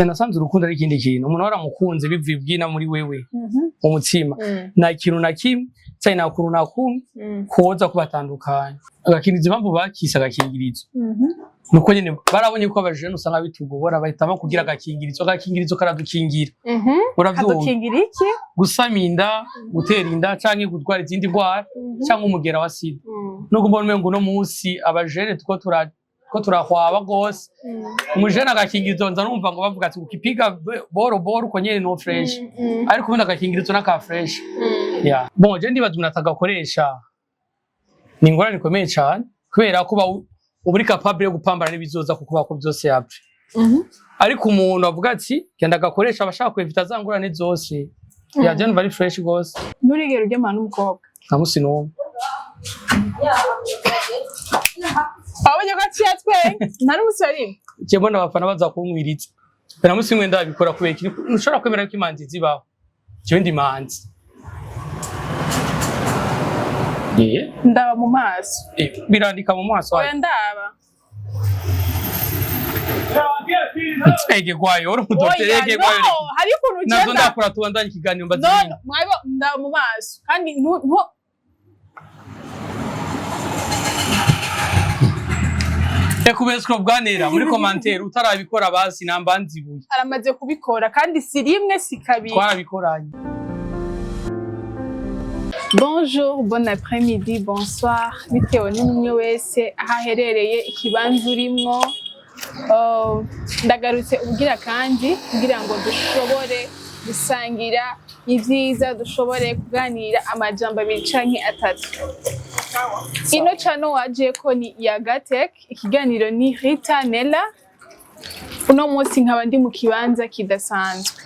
Nasanze urukundo ari ikindi kintu. Umuntu waramukunze bivuye ubwina muri wewe, mu mutima, nta kintu na kimwe cyane, nta kuntu na kumwe koza kubatandukanya. Agakingirizo, impamvu bakise agakingirizo nuko nyene barabonye ko abajene usanga bitugobora, bahitamo kugira agakingirizo. Agakingirizo karadukingira, uravyumva? Kadukingira iki? Gusama inda, gutera inda canke gutwara izindi ndwara canke umugera wa sida. Nubwo mbona umengo uno munsi abajene two turahwaba gose, umujene agakingirizo nza numva ngo bavuga ati ukipiga boro boro uko nyene no fresh, ariko ubundi agakingirizo n'aka fresh. Yeah. Bon, je ndibaza umuntu atagakoresha ni ingorane ikomeye cane, kubera ko uba uri capable yo gupambana n'ibizoza kuko bako byose yapfa. Ariko umuntu avuga ati genda agakoresha, abashaka kwevita za ngorane zose. Ya, je numva ari fresh gose. Nturigera uryamana n'umukobwa? Nta musi n'umwe. Wabonye ko aciye atwenga, nta n'umunsi wa rimwe? Je mbona abafana baza kunkwiriza, nta musi umwe ndabikora. Kubera iki? Ntushobora kwemera ko imanzi zibaho. Jewe ndi imanzi. Ndaba mu maso. Birandika mu maso. Oya, ndaba. Ege gwayo uri umudokiteri. Oya. Ege No. gwayo. Hari ukuntu Nazo ugenda. ndakora, tubandanye ikiganiro, mbaza No. ibindi. No, mwabo ndaba mu maso kandi Reka ubeswa bwanera muri commentaire utarabikora, basi namba nzibuye. Aramaze kubikora kandi si rimwe si kabiri. Twarabikoranye. Bonjour, bon après-midi, bonsoir, bitewe n'umwe wese aho aherereye, ikibanza urimwo. Ndagarutse ubwira kandi kugira ngo dushobore gusangira ivyiza, dushobore kuganira amajambo abiri canke atatu. Ino cano wajeko ni ya Gatek, ikiganiro ni Rita Nella. Uno munsi nkaba ndi mu kibanza kidasanzwe.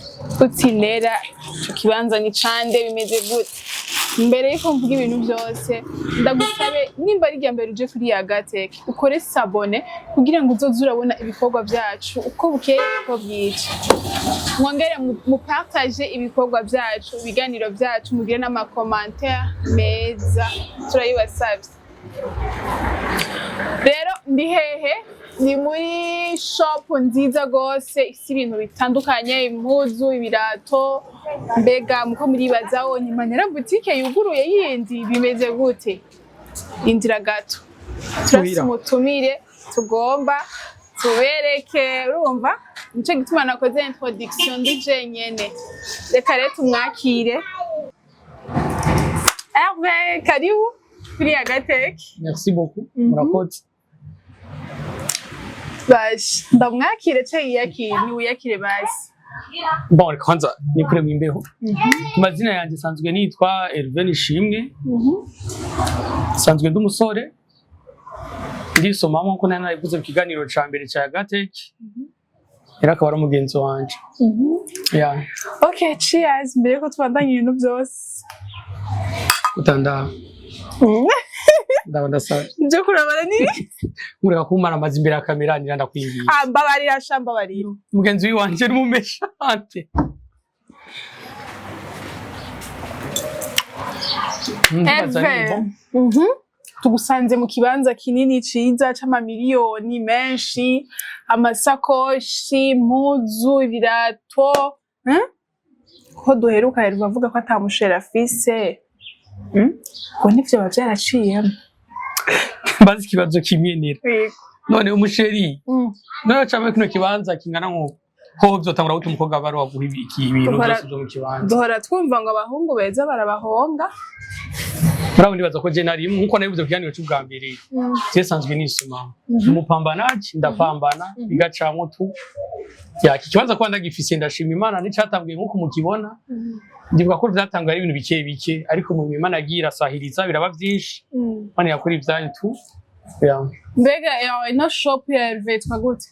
Uti Nella, ico kibanza ni cande, bimeze gute? Mbere yuko mvuga ibintu byose, ndagusabe nimba ari irya mbere uje kuri ya Gatek, ukore s'abonner kugira ngo uzoze urabona ibikorwa byacu uko bukeye uko bwije. Mwongere mupartage ibikorwa byacu, ibiganiro byacu, mugire n'amacommentaire meza, turayibasabye. Rero ndi hehe? Ni muri shop nziza gose ifise ibintu bitandukanye, impuzu, ibirato. Mbega muko muribazaho ni Manera boutique yuguruye yindi, bimeze gute? Indira gato, turafise Muhira. umutumire tugomba tubereke. Urumva nico gituma nakoze introduction ndi jenyene. Reka rero tumwakire. Hervé, karibu kuri Agateke. Merci beaucoup, murakoze. Bashi ndamwakire ce yiyakire, ni wiyakire basi. Bon, reka kwanza nikure mu imbeho. Ku mazina yanjye nsanzwe nitwa Hervé Nishimwe, nsanzwe ndi umusore, ndisomamo nkuko nari nabivuze mu kiganiro ca mbere ca Gatech. Rero akaba ari umugenzi wanje. Yeah. Okay, cheers mbere yuko tubandanya ibintu byose. Utanda ndaba ndasabye. Ibyo kurabara ni Mureka kumara amazi imbere ya kamera nira, ndakwingiye. Ah, mbabarira sha, mbabarira. Mugenzi wiwanje ni mumeshante. Ndibaza Hervé. ni bon. Tugusanze mu kibanza kinini ciza c'amamiliyoni menshi, amasakoshi, impuzu, ibirato, Ko duheruka rero bavuga ko ata mushera afise. Ngo nivyo biba vyaraciyemo. Mbaza ikibazo kimwe nira. Yego. None umusheri none acaba kino kibanza kingana nkuko ho vyotangura gute umukobwa bari waguha ibintu byose vyo mu kibanza? Duhora twumva ngo abahungu beza barabahonga. Murabo ndibaza ko je nari nkuko nabivuze ku kiganiro c'ubwa mbere, je sanzwe nisoma umupambanaji, ndapambana bigacamwo tu. Ya, iki kibanza kuba ndagifise ndashima Imana. N'icatanguye nkuko mukibona, ndibuka ko vyatanguye ari ibintu bike bike, ariko mu Imana yagiye irasahiriza biraba vyinshi. Imana yakora ivyayo tu. Ya. Mbega ino shop ya Hervé yitwa gute?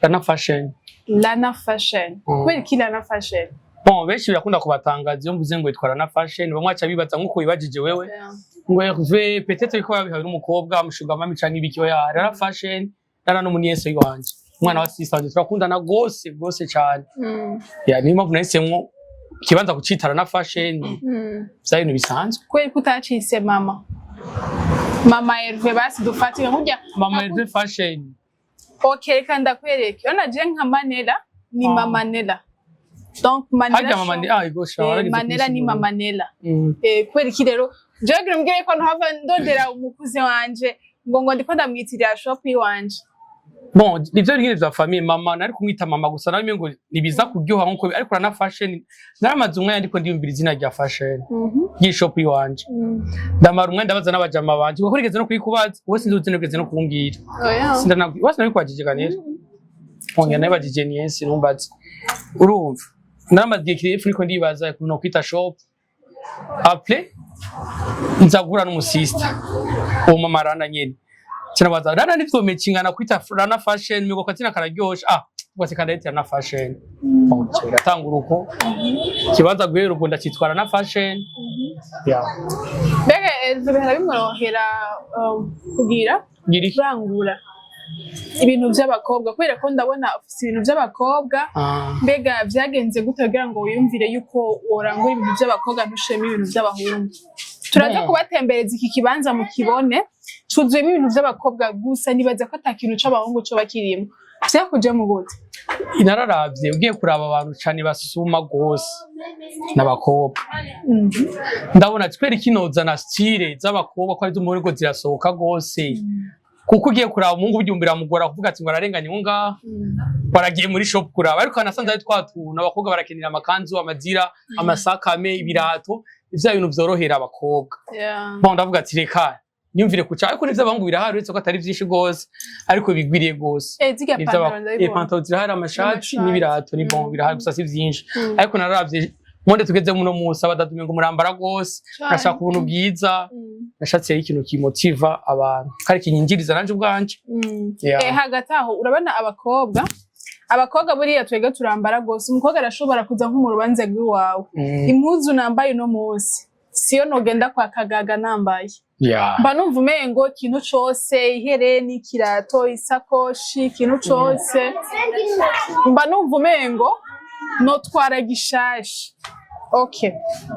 Lana Fashion. Lana Fashion. Kubera iki Lana Fashion? Bon, benshi birakunda kubatangaza iyo mvuze ngo yitwa Lana Fashion. Bamwe baca bibaza nkuko wibajije wewe ngo Hervé peut-être ko yabihawe n'umukobwa amushuga mami canke ibiki. Oya, Lana Fashion, Lana n'umuniese wanje, umwana wa sister wanje, turakundana gose gose cane. Ya, niyo mpamvu nahisemwo ikibanza kucita Lana Fashion. Vyari ibintu bisanzwe. Kubera ko utacise mama Hervé basi dufatire nkurya? Mama Hervé Fashion. Okay, reka ndakwereke. Urabona je nka Manera. Ni Ah. Mama Nella. Donc Manela Harya mama Shop. ni ah ego sha, warageze Manela ni kubisigura. Mama Nella. Kubera iki rero jewe gira umbwire ko ntahava ndondera umukuzi wanje ngo ndiko ndamwitirira shop iwanje? Bon, nivyo nyine vya famille. Mama nari kumwita mama gusa, nawe ngo nibiza kuryoha nkuko, ariko rana fashion naramaze umwanya ndiko ndiyumvira izina rya fashion ry'ishop iwanje. Ndamara umwanya ndabaza n'abajama banje, kuko nigeze no kuyikubaza wowe, sinzi uzi nigeze no kumbwira. Oya. Sindana wese nabikubajije kanera ongera nabibajije niyensi numbaze. Urumva naramaze igihe kirekire ndiko ndibaza ukuntu nokwita shop. Après nza guhura n'umusista, uwo mama Rana nyene, kinabaza Rana nivyo kwita Rana Fashion, migo katina kararyoshe, ah rwose kandahitira Rana Fashion. Bon, kigatangura uko kibanza guhera ubwo ndacitwa Rana Fashion, yeah. Mbega ivyo bihora bimworohera kugira Ngira iki? kurangura ibintu vy'abakobwa? Kubera ko ndabona ufise ibintu vy'abakobwa. Ah. Mbega vyagenze gute kugira ngo wiyumvire yuko worangura ibintu vy'abakobwa, ntushiremo ibintu vy'abahungu? Turaza Bon. kubatembereza iki kibanza mukibone, cuzuyemo ibintu vy'abakobwa gusa. Nibaza ko ata kintu c'abahungu coba kirimo. Vyakujemo gute? Nararavye, ugiye kuraba abantu cane basuma gose n'abakobwa. Ndabona kubera kinozana style z'abakobwa ko arizo muri ngo zirasohoka gose, kuko ugiye kuraba umuhungu burya biramugora kuvuga ati ngo ararenganye ngo ngaha baragiye muri shop kuraba. Ariko nasanze ari twa tuntu abakobwa barakenera: amakanzu, amazira, amasakame, ibirato, ivya bintu vyorohera abakobwa. Bon, ndavuga ati reka nyumvire kuca, ariko n'ivy'abahungu birahari, uretse ko atari vyinshi gose, ariko bigwiriye gose. Eh, zirya pantaro ndabibona. Pantaro zirahari, amashati N'amashati. n'ibirato ni bon, birahari gusa si vyinshi. Ariko nararavye monde tugeze muno munsi, abadada ngo murambara gose. Cane. Nashaka ubuntu bwiza. Nashatse ikintu kimotiva abantu kandi kinyinjiriza nanje ubwanje. Yeah. Eh, hagati aho urabona abakobwa buriya twebwe turambara gose. Umukobwa arashobora kuza nko mu rubanza rw'iwawe. Impuzu nambaye uno munsi siyo nogenda kwa Kagaga nambaye. Mba numva umengo ikintu cose, ihereni, ikirato, isakoshi, ikintu cose, mba numva umengo notwara gishasha. Okay.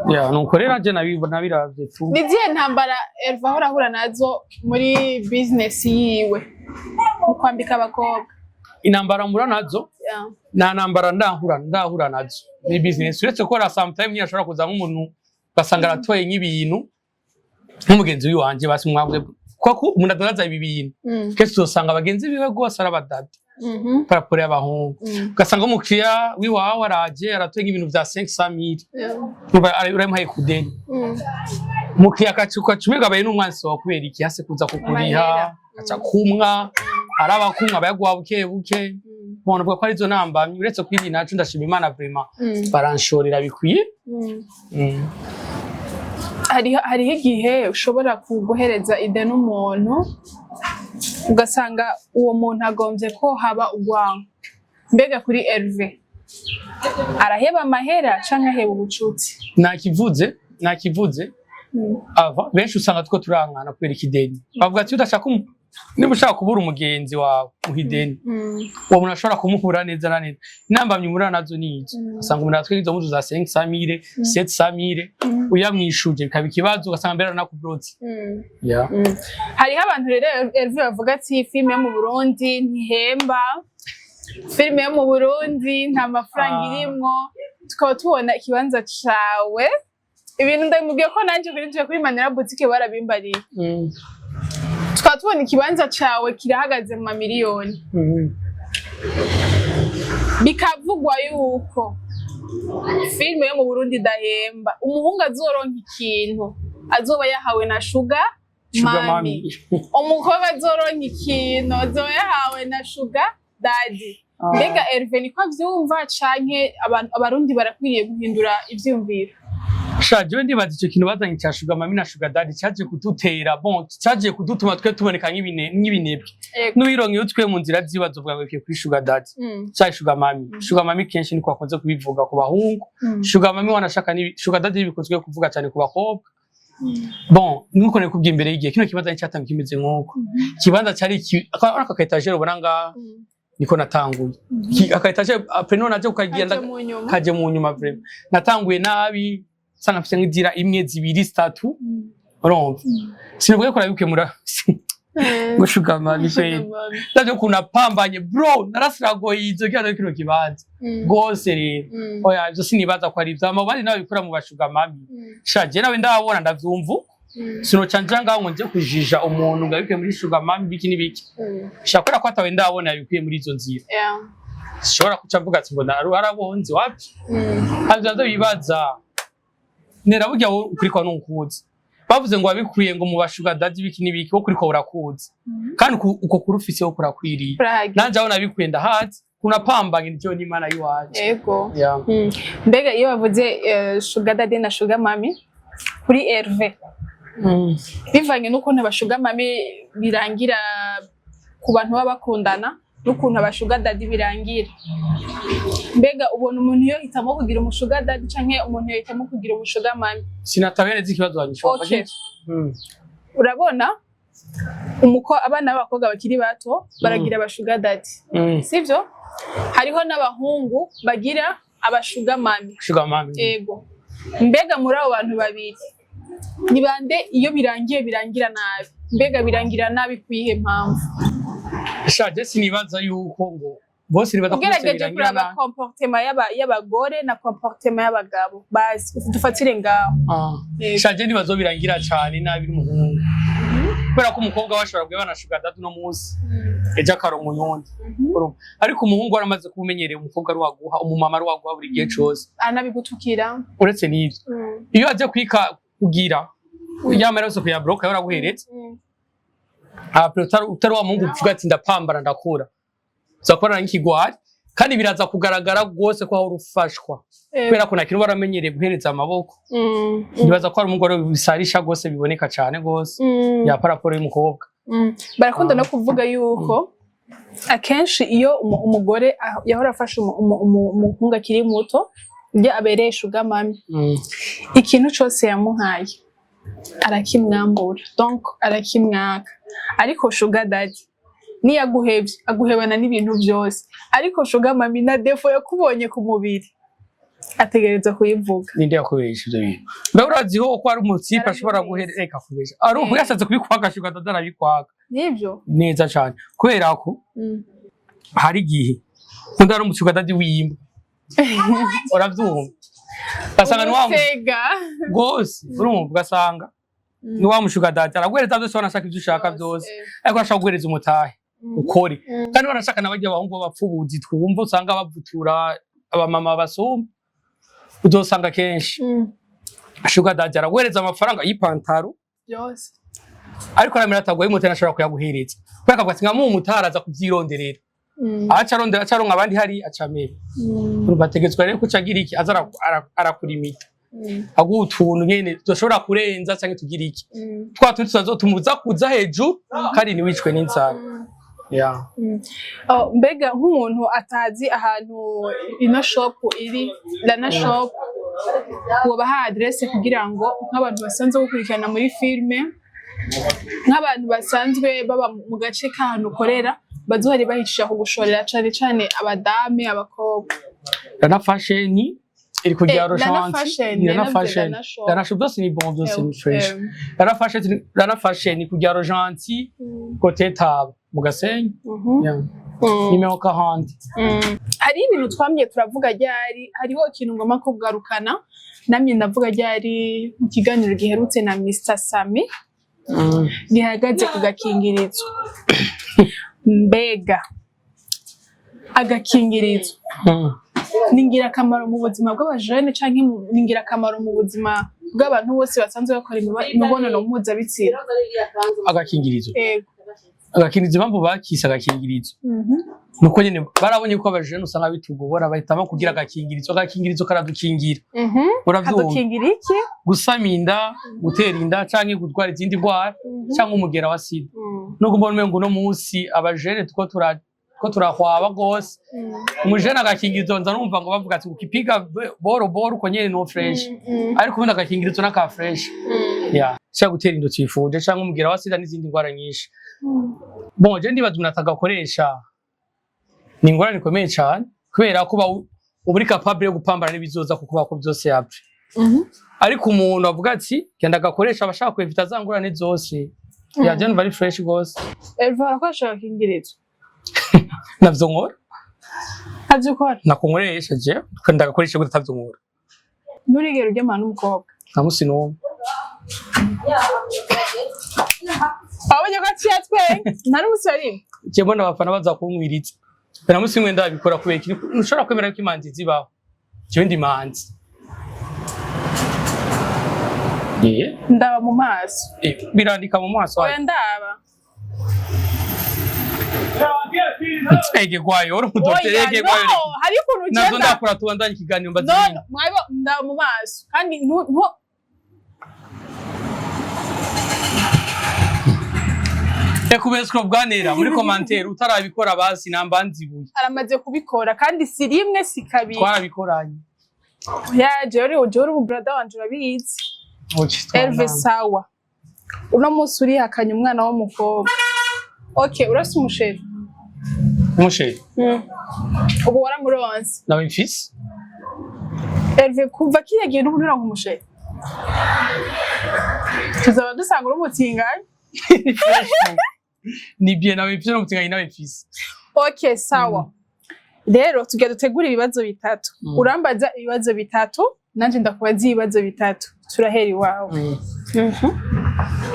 Yeah, nuko rero nanje nabiravye tu. Ni izihe ntambara Elva ahora ahura nazo muri business yiwe mu kwambika abakobwa? Intambara mura nazo, nta ntambara ndahura nazo muri business, uretse ko hari sometimes nyine ashobora kuza nk'umuntu ugasanga aratoye nk'ibintu nk'umugenzi wiwanje, basi mwabwe kuko umuntu adandaza ibi bintu, kenshi uzosanga abagenzi biwe rwose ari abadada par rapport y'abahungu. Ugasanga umukiriya w'iwawe araje aratoye nk'ibintu vya 500 mille, uramuhaye kudeni, umukiriya akacuka cumi abaye n'umwansi wawe. Kubera iki? Hase kuza kukuriha, Amahera. aca kumwa, araba kumwa aba yaguha buke buke. Bon, uvuga ko arizo ntambamyi. Uretse ko indi naco, ndashima Imana vraiment, baranshorera bikwiye. Hariho igihe ushobora kuguhereza ideni umuntu, ugasanga uwo muntu agombye ko haba urwango. Mbega kuri Herve, araheba amahera canke aheba ubucuti? Nakivuze ava benshi usanga two turankana kubera ikideni. Bavuga ati udashaka niba ushaka kubura umugenzi wawe, muha ideni. Uwo muntu ashobora kumuhura neza na neza. Intambamyi murana nazo ni izo: usanga umuntu atwara izo mpuzu za 500 mille, 700 mille, uyamwishuje bikaba ikibazo, ugasanga mbere aranakubrotse. Yeah. Hariho abantu rero, Herve, bavuga ati filime yo mu Burundi ntihemba, filime yo mu Burundi nta mafaranga irimwo. Tukaba tubona ikibanza cawe. Ibintu ndamubwiye ko nanje kuri kuri Manera Boutique barabimbariye. Tukaba tubona ikibanza cawe kirahagaze mu mamiliyoni. Bikavugwa yuko filime yo mu Burundi idahemba. Umuhungu azoronka ikintu azoba yahawe na Sugar Sugar Mami. Mami. Umukobwa azoronka ikintu azoba yahawe na Sugar Daddy. Mbega Herve niko avyumva, canke abarundi barakwiriye guhindura ivyiyumviro? Sha, jewe ndibaza ico kintu bazanye ca Sugar Mami na Sugar Daddy caje kudutera, bon, caje kudutuma twe tuboneka nk'ibinebwe. N'uwironkeye utwe mu nzira ziwe azovuga ngo ikiye kuri Sugar Daddy canke Sugar Mami. Sugar Mami kenshi niko bakunze kubivuga ku bahungu. Sugar Mami wanashaka ni Sugar Daddy bikunzwe kuvuga cyane ku bakobwa. Bon, nuko nakubwiye imbere y'igihe, kino kibanza nicyatangiye kimeze nk'uko ikibanza cyari aka ka étagère ubona ngaha, niko natanguye. Aka étagère, après none naje kukagenda Kaje mu nyuma. Kaje mu nyuma. Vraiment natanguye nabi, nsanga mfite nk'idira imwe, zibiri, zitatu. Urumva sinavuga ko nabikemura. Ngo sugar mummy kweli. Ndavyo ukuntu apambanye, bro, narasiragoye izo kugira kino kibanza rwose rero. Oya, ivyo sinibaza ko ari ivyo. Hama abandi nabo bikora mu ba sugar mummy, sha, je nawe ndababona, ndavyumva uko. Sinoca nja ngaho ngo nje kujija umuntu ngo abikuye muri sugar mummy, biki n'ibiki. Sha, kubera ko atawe ndabona yabikuye muri izo nzira, sishobora kuca mvuga ati ngo arabonze wapi. Hanze navyo bibaza nera burya wowe ukuri kwa nukuzi. Bavuze ngo wabikuye ngo mu ba sugar daddy, biki n'ibiki, wo kuriko urakuzi kandi uko kuri ufise wo kurakwiriye. Kurahagije. Nanje aho nabikuye ndahazi, kunapambanye nicyo n'Imana yiwanje. Yeah. Mbega iyo bavuze sugar daddy na sugar mummy kuri Herve, bivanye n'ukuntu aba sugar mummy birangira ku bantu baba bakundana n'ukuntu aba sugar daddy birangira, mbega ubona umuntu iyo hitamo kugira umu sugar daddy canke umuntu yohitamo kugira umu sugar mummy? Sinatabe neza ikibazo wanyisha. Okay. Urabona umuko abana b'abakobwa bakiri bato baragira aba sugar daddy, sivyo? Hariho n'abahungu bagira aba sugar mummy. Sugar mummy. Ego. Mbega muri abo bantu babiri ni bande iyo birangiye birangira nabi? Mbega birangira nabi kuyihe mpamvu? Sha, je sinibaza yuko ngo bose, nibaza ko bose Ugerageje birangira kuraba nabi. comportement y'abagore na comportement y'abagabo, basi dufatire ngaho. Yego. Sha, je nibazo birangira cane nabi n'umuhungu, kubera ko umukobwa we ashobora guhebana sugar daddy uno munsi, ejo akaronka uyundi. Urumva? Ariko umuhungu waramaze kubumenyereye, umukobwa ari waguha, umumama ari waguha buri gihe cose. Anabigutukira. Uretse n'ivyo, iyo aje kwika kugira yamara yose kuyabroka yaraguheretse, après utari wa muhungu uvuga ati ndapambana ndakura, uzakorana nk'ikigwari, kandi biraza kugaragara rwose ko wahora ufashwa, kubera ko nta kintu waramenyereye guhereza amaboko. Nibaza ko ari umugore bisarisha rwose, biboneka cane rwose ya par rapport y'umukobwa. Barakunda no kuvuga yuko akenshi iyo umugore yahora afasha umuhungu akiri muto, ibyo abereye sugar mummy, ikintu cose yamuhaye arakimwambura, donc arakimwaka. Ariko sugar daddy niyo aguhevye aguhebana n'ibintu vyose, ariko sugar mummy na défaut yakubonye ku mubiri ategereza kuyivuga. Ninde yakubesha ivyo bintu? Mbe uraziho ko ari umutsipe ashobora guhereka kubesha ari uko yashatse kubikwaka, sugar daddy arabikwaka. Nivyo? Neza cane, kubera ko hari igihe nkunda n'umu sugar daddy w'imbwa, uravyumva, ugasanga ni wa Umusega. Rwose, urumva, ugasanga ni wa mu sugar daddy araguhereza byose, wanashaka ibyo ushaka byose, ariko ashaka guhereza umutahe ukore. Kandi wanashaka n'abarya abahungu b'abapfubuzi twumva usanga bavutura abamama basumba, uzosanga kenshi sugar daddy araguhereza amafaranga y'ipantaro, Byose. ariko aramira ataguye umutahe ntashobora kuyaguhereza, kubera akavuga ati nkamuha umutahe araza kubyironderera, aca arondera, aca aronka abandi hari aca amera. Urumva, ategetswe rero kuca agira iki, aza arakurimita, aguha utuntu nyene tudashobora kurenza canke tugira iki, twa tundi tuzotumuza kuza hejuru kandi ntiwicwe n'inzara. Yeah. Oh, mbega nk'umuntu atazi ahantu ino shop iri, Lana Shop, wobaha adresse kugira ngo nk'abantu basanzwe gukurikirana muri filme, nk'abantu basanzwe baba mu gace k'ahantu ukorera, bazohore bahicisha kugushorera, cane cane abadame, abakobwa? Lana Fashion iri ku Gyaro. Lana Fashion, Lana Lana Fashion. Lana Shop. Lana Shop byose ni bon, byose ni fresh. Lana Fashion ku Gyaro Gentil, côté Taba mu Gasenyi. Yeah. Numéro 40. Hariho ibintu twamye turavuga ryari, hariho ikintu ngomba kugarukana namye ndavuga ryari mu kiganiro giherutse na Mr Sami, gihagaze ku gakingirizo. Mbega agakingirizo ni ingirakamaro mu buzima bw'abajene canke ni ingirakamaro mu buzima bw'abantu bose basanzwe bakora imibonano mpuzabitsina? Agakingirizo? Ego. Agakingirizo, impamvu bakise agakingirizo nuko nyene barabonye ko abajene usanga bitugobora, bahitamo kugira agakingirizo. Agakingirizo karadukingira, uravyumva? Kadukingira iki? Gusama inda, gutera inda canke gutwara izindi ndwara canke umugera wa sida. Nubwo mbona umengo uno munsi abajene two turahwaba gose, umujene agakingirizo nza numva ngo bavuga ati ukipiga boro boro uko nyene no fresh, ariko ubundi agakingirizo n'aka fresh ya cyangwa gutera inda utifuje canke umugera wa sida n'izindi ndwara nyinshi. Bon, je ndibaza umuntu atagakoresha ni ingorane ikomeye cane, kubera ko uba uri capable yo gupambana n'ibizoza kuko ko byose yapfa. Ariko umuntu avuga ati genda agakoresha, abashaka kwevita za ngorane zose. Ya, je numva ari fresh gose. Elva, arakoresha agakingirizo? Navyo nkora. Ntavyo ukora? Nakunkoresha je, ndagakoresha gute atavyo nkora? Nturigera uryamana n'umukobwa? Nta musi n'umwe. Wabonye ko aciye atwenga? Nta n'umusi wa rimwe? Je mbona abafana baza kunkwiriza, nta musi umwe ndabikora. Kubera iki? Ntushobora kwemera ko imanzi zibaho. Jewe ndi imanzi. Eh, Ndaba mu maso. eh, birandika mu maso. Oya, ndaba. Ege gwayo uri umudokiteri. Oya, Ege no. gwayo. Hari ukuntu Nazo ugenda. ndakora, tubandanye ikiganiro, mbaza No. ibindi. No, mwabo ndaba mu maso kandi Reka ubeswa bwanera muri commentaire utarabikora, basi namba nzibuye. Aramaze kubikora, kandi si rimwe si kabiri. Twarabikoranye. Ya, jewe uri brother wanje, urabizi. Okay, Elve, twabana. sawa, uno munsi urihakanye umwana w'umukobwa. Okay, urafise umuchéri? Umuchéri? Ubu waramuronse? Nawe mfise. Elve, kuva kiriya gihe n'ubu nturonka umuchéri, tuzaba dusanga uri umutinganyi. Ni bien, nawe mfise n'umutinganyi nawe mfise. Okay, sawa, rero tugira dutegure ibibazo bitatu. Urambaza ibibazo bitatu, nanje ndakubaza ibibazo bitatu. Turahera iwawe.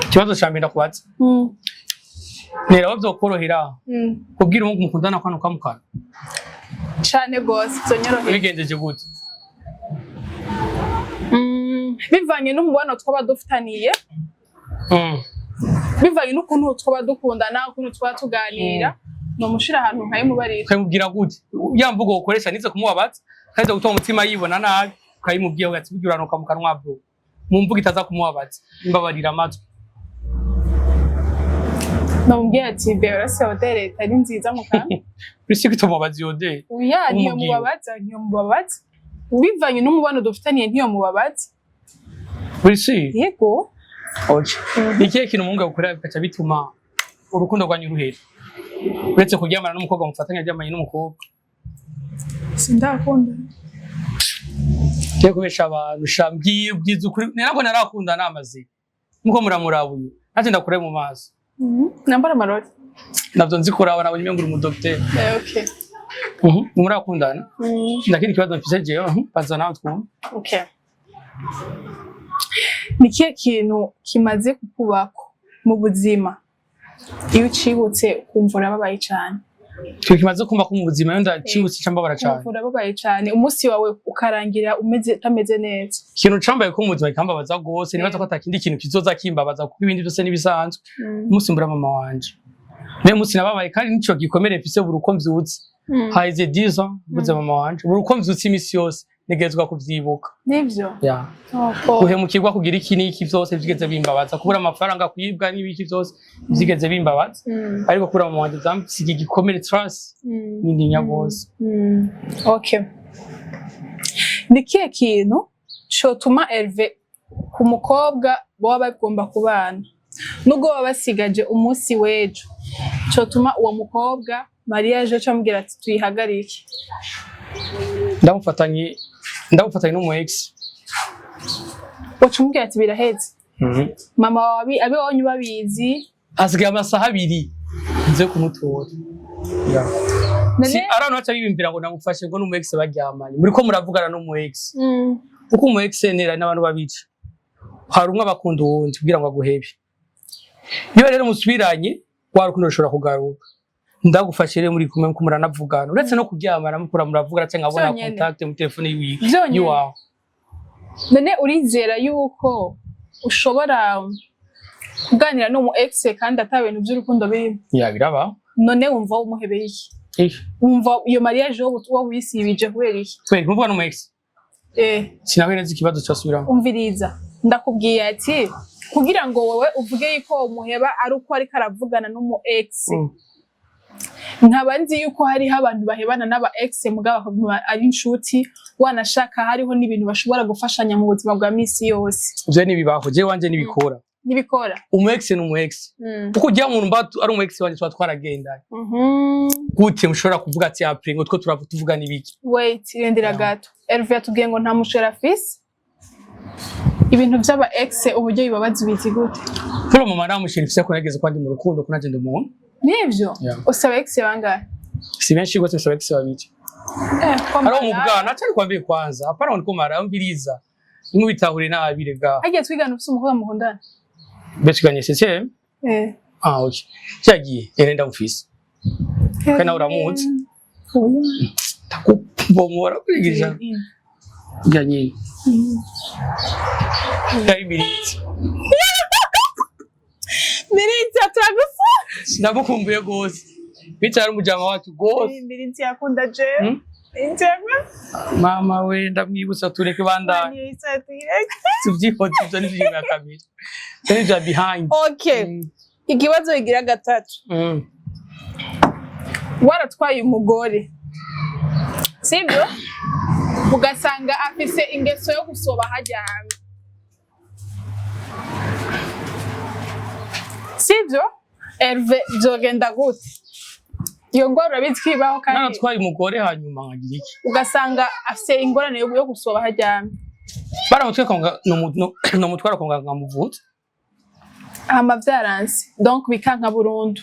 Ikibazo ca mbere ndakubaza: nera aho vyokorohera kubwira umuhungu mukundana kwano kamukana? Cane gose, vyonyorohera. Ubigenjeje gute? Bivanye n'umubano twaba dufitaniye, bivanye n'ukuntu twaba dukundana, ukuntu twaba tuganira, nomushira ahantu nkayimubarira. Ukabimubwira gute? Ya mvugo ukoresha nize kumubabaza kandi gutuma umutima yibona nabi, ukabimubwira ugati burya uranuka mu kanwa, bro, mu mvugo itaza kumubabaza, imbabarira amatwi. Namubwira ati: "Be, urase odeur itari nziza mu kanwa." Uretse ko itomubaza iyo odeur. Oya, niyo Umubwira. mubabaza, niyo mubabaza. Bivanye n'umubano dufitaniye, ntiyo mubabaza. Uretse. Yego. Okay. Ni ikihe kintu umuhungu agukorera bigaca bituma urukundo rwanyu ruhera, uretse kuryamana n'umukobwa mufatanya, aryamanye n'umukobwa? Sindakunda. Tugiye kubesha abantu sha, mbwiye ubwiza ukuri. Ntabwo narakunda namaze muko muramuraba uyu, nanjye ndakure mu maso. Nambara amarori. Navyo nzi kuraba, nabonye umengo uri umudokiteri. Eh, okay. Murakundana? Ndakindi kibazo mfise jewe, baza nawe twumve. Okay. Ni ikihe kintu kimaze kukubako mu buzima, iyo ucibutse ukumva urababaye cane? Ikintu kimaze kumva ko mu buzima iyo ndacibutse ca mbabara cane? Ukumva urababaye cane, umunsi wawe ukarangira umeze utameze neza. Ikintu cambaye ko mu buzima kikambabaza gose, nibaza ko atakindi kintu kizoza kimbabaza, kuko ibindi byose n'ibisanzwe, umunsi mbura mama wanje, niyo munsi nababaye, kandi nico gikomere mfise. Buri uko mvyutse, haheze 10 ans mbuze mama wanje, buri uko mvyutse imisi yose ntegerezwa kuvyibuka. Nivyo? Yeah. Oh, Guhemukirwa, kugira iki n'iki, vyose vyigeze bimbabaza, kubura amafaranga, kuyibwa n'ibiki, vyose vyigeze bimbabaza, ariko kubura mama wanje vyamsiga igikomere, trust n'intinya gose. Okay. Ni ikihe kintu cotuma Hervé ku mukobwa baba bagomba kubana, nubwo baba basigaje umunsi w'ejo, cotuma uwo mukobwa mariage camubwira ati tuyihagarike? Ndamufatanye n'umu ex. Waca umubwira ati biraheze? Mama wawe abe wanyu babizi? Hasigaye amasaha 2 nze kumutora. Yeah. None Si ari abantu baca bibimvira ngo namufashe ngo n'umu ex baryamanye, muriko muravugana n'umu ex. Kuko umu ex nera n'abantu babica, hari umwe abakunda uwundi kugira ngo aguhebe. Iyo rero musubiranye, wa rukundo rushobora kugaruka. Ndagufashe rero muri kumwe, muko muranavugana, uretse no kuryamana mukura muravugana, cyangwa nkabona Vyonyene. contact mu telefone yiwe Vyonyene. yiwawe. None urizera yuko ushobora kuganira n'umu ex kandi ata bintu by'urukundo birimo? Ya, biraba. None wumva umuhebeye iki? Eh, Wumva iyo mariage wowe wisibije kubera iki? Kweli nkuvuga n'umu ex? Eh. Sinahuye neza ikibazo cyasubiramo. Umviriza, ndakubwiye ati kugira ngo wowe uvuge yuko umuheba ari uko ariko aravugana n'umu ex, nkaba nzi yuko hariho abantu bahebana n'aba ex mugabo bakaguma ari inshuti, wanashaka hariho n'ibintu bashobora gufashanya mu buzima bwa misi yose. Ivyo ntibibaho, jewe wanje ntibikora. Nibikora? Umu ex ni umu ex, kuko ujya umuntu mba ari umu ex wanje tuba twaragendanye. Gute mushobora kuvuga ati après ngo two turavuga tuvugana ibiki? Wait, rindira Yeah. gato. Elvia yatubwiye ngo nta muchéri afise. Ibintu vy'aba ex, uburyo bibabaza, ubizi gute? Pour le moment namushira ifise ko nageze ko ndi mu rukundo, ko nanje ndi umuntu. Nivyo? Yeah. Usaba ex bangahe? Si benshi gose, bisaba ex babiri. Eh, ko Ari mu maraya. bwana atari kwambie kwanza, hapana, ndiko marambiriza, nimubitahure nabi rega. Hagiye twigana, ufise umukobwa mukundana? Betuganye septième. Eh. Ah, okay, cyagiye ere ndamufise kandi nawe uramuzi. Oya. Ndakubomora kurigisha ya nyine yayimiritse. Mirinzi turagufu. Ndamukumbuye gose, bitari umujama wacu gose. Mirinzi yakunda jewe. Mirinzi yakunda. Mama we, ndamwibutsa, tureke bandanye tuvyihoze, ivyo ni vya kabiri, ivyo ni vya behind. Okay. Ikibazo kigira gatatu. Waratwaye umugore, sibyo? Ugasanga afise ingeso yo gusoba haryamye, sibyo? Herve, vyogenda gute? Iyo ngwara urabizi ko ibaho kandi. Naratwaye umugore hanyuma nkagira iki? Ugasanga afise ingorane yo gusoba haryamye. Baramutwaye kwa muganga, nomutwara kwa muganga nkamuvuza. Hama vyaranse, donc bikanka burundu.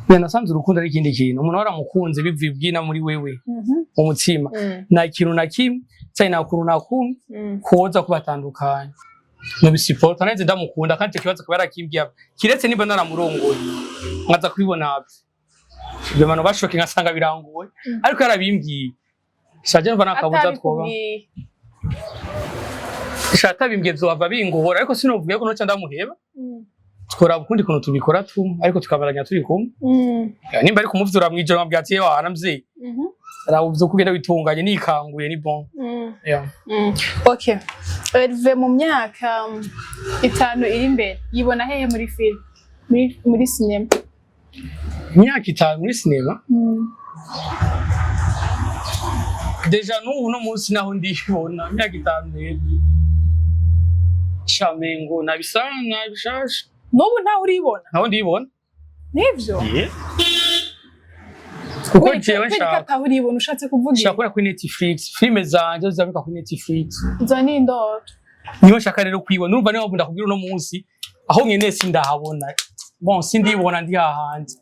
Njye nasanze urukundo ari ikindi kintu, umuntu waramukunze bivuye ubwina muri wewe mu mutima, nta kintu na kimwe cyane, nta kuntu na kumwe koza kubatandukanya nobisupporta. Nanjye ndamukunda, kandi icyo kibazo akaba yarakimbwiye, kiretse niba naramurongoye nkaza kubibona ibyo bantu bashoke ngasanga birangoye, ariko yarabimbwiye shaje numva nakabuza twoba. Atabikubwiye? Sha, atabimbwiye vyohava bingora, ariko sinovuga ko noca ndamuheba. Twora ukundi kuntu tubikora tu, ariko tukabaranya turi kumwe. Nimba ari kumuvyura mwijoro nkabwira ati: "Yewe mvyeyi, rawuvye uko ugenda witunganye, nikanguye ni bon." Yeah. Okay. Herve, mu myaka 5 iri imbere yibona hehe muri film, muri sinema? Imyaka 5 muri sinema? Déjà n'ubu no munsi naho ndibona imyaka 5 rero shamengo nabisa nabishasha. N'ubu ntawe uribona? Naho ndibona. Nivyo? Kuko jewe Kubera ko nshaka ataho uribona, ushatse kuvuga nshaka iki? kubera kuri Netflix, filime zanje zizabika kuri Netflix. Izo ni indoto. Niyo nshaka rero kwibona. Urumva, niyo mpamvu ndakubwira uno munsi aho nkeneye sindahabona, bon, sindibona ndi hahandi.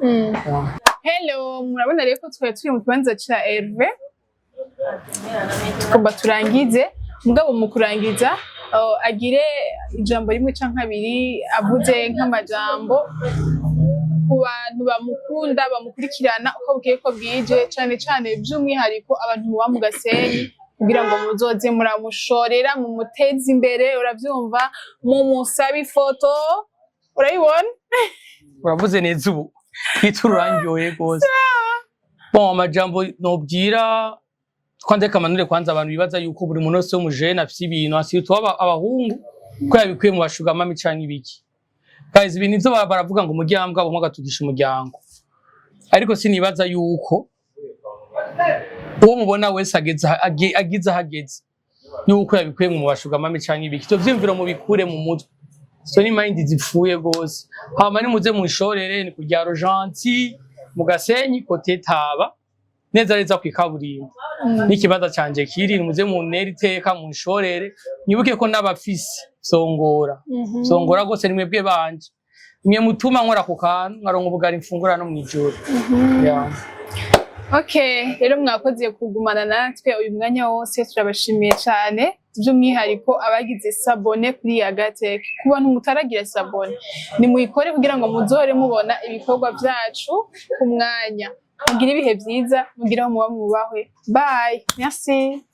Yeah. Hello, murabona rero ko twari turi mu kibanza ca Herve, tugomba turangize. Mugabo mu kurangiza, agire ijambo rimwe canke abiri avuze nk'amajambo ku bantu bamukunda, bamukurikirana uko bukeye ko bwije, cane cane by'umwihariko abantu muba mu Gasenyi, kugira ngo muzoze muramushorera, mumuteze imbere, uravyumva, mumusabe ifoto, urabibona. Uravuze neza, ubu kwita urangiyoye rwose. Bon, amajambo nobwira kwanza, reka manure kwanza abantu bibaza yuko buri muntu wese w'umujene afise ibintu, asiye abahungu ko yabikuye mu ba sugar mummy canke ibiki. Guys, ibintu ivyo baravuga ngo umuryango abo agatugisha umuryango, ariko sinibaza yuko uwo mubona wese ageze agize aho ageze yuko yabikuye mu ba sugar mummy canke ibiki. Ivyo vyiyumviro mubikure mu mutwe, so ni mind zipfuye gose. Hama nimuze munshorere, ni kurya Rogentil mu Gasenyi, côté Taba, neza neza kwikaburimbo n'ikibanza canje kiri. Nimuze muntere iteka, munshorere, mwibuke ko n'abafise songora songora gose, ni mwebwe banje, nimwe mutuma nkora ku kantu nkaronka ubugari mfungura no mwijoro. Yeah. Okay, rero mwakoze kugumana natwe uyu mwanya wose, turabashimiye cyane, by'umwihariko abagize s'abonner kuri Yagatech. Ku bantu mutaragira s'abonner, nimuyikore kugira ngo muzohore mubona ibikorwa byacu ku mwanya. Mugire ibihe byiza, mugire aho muba mwubahwe. Bye, merci.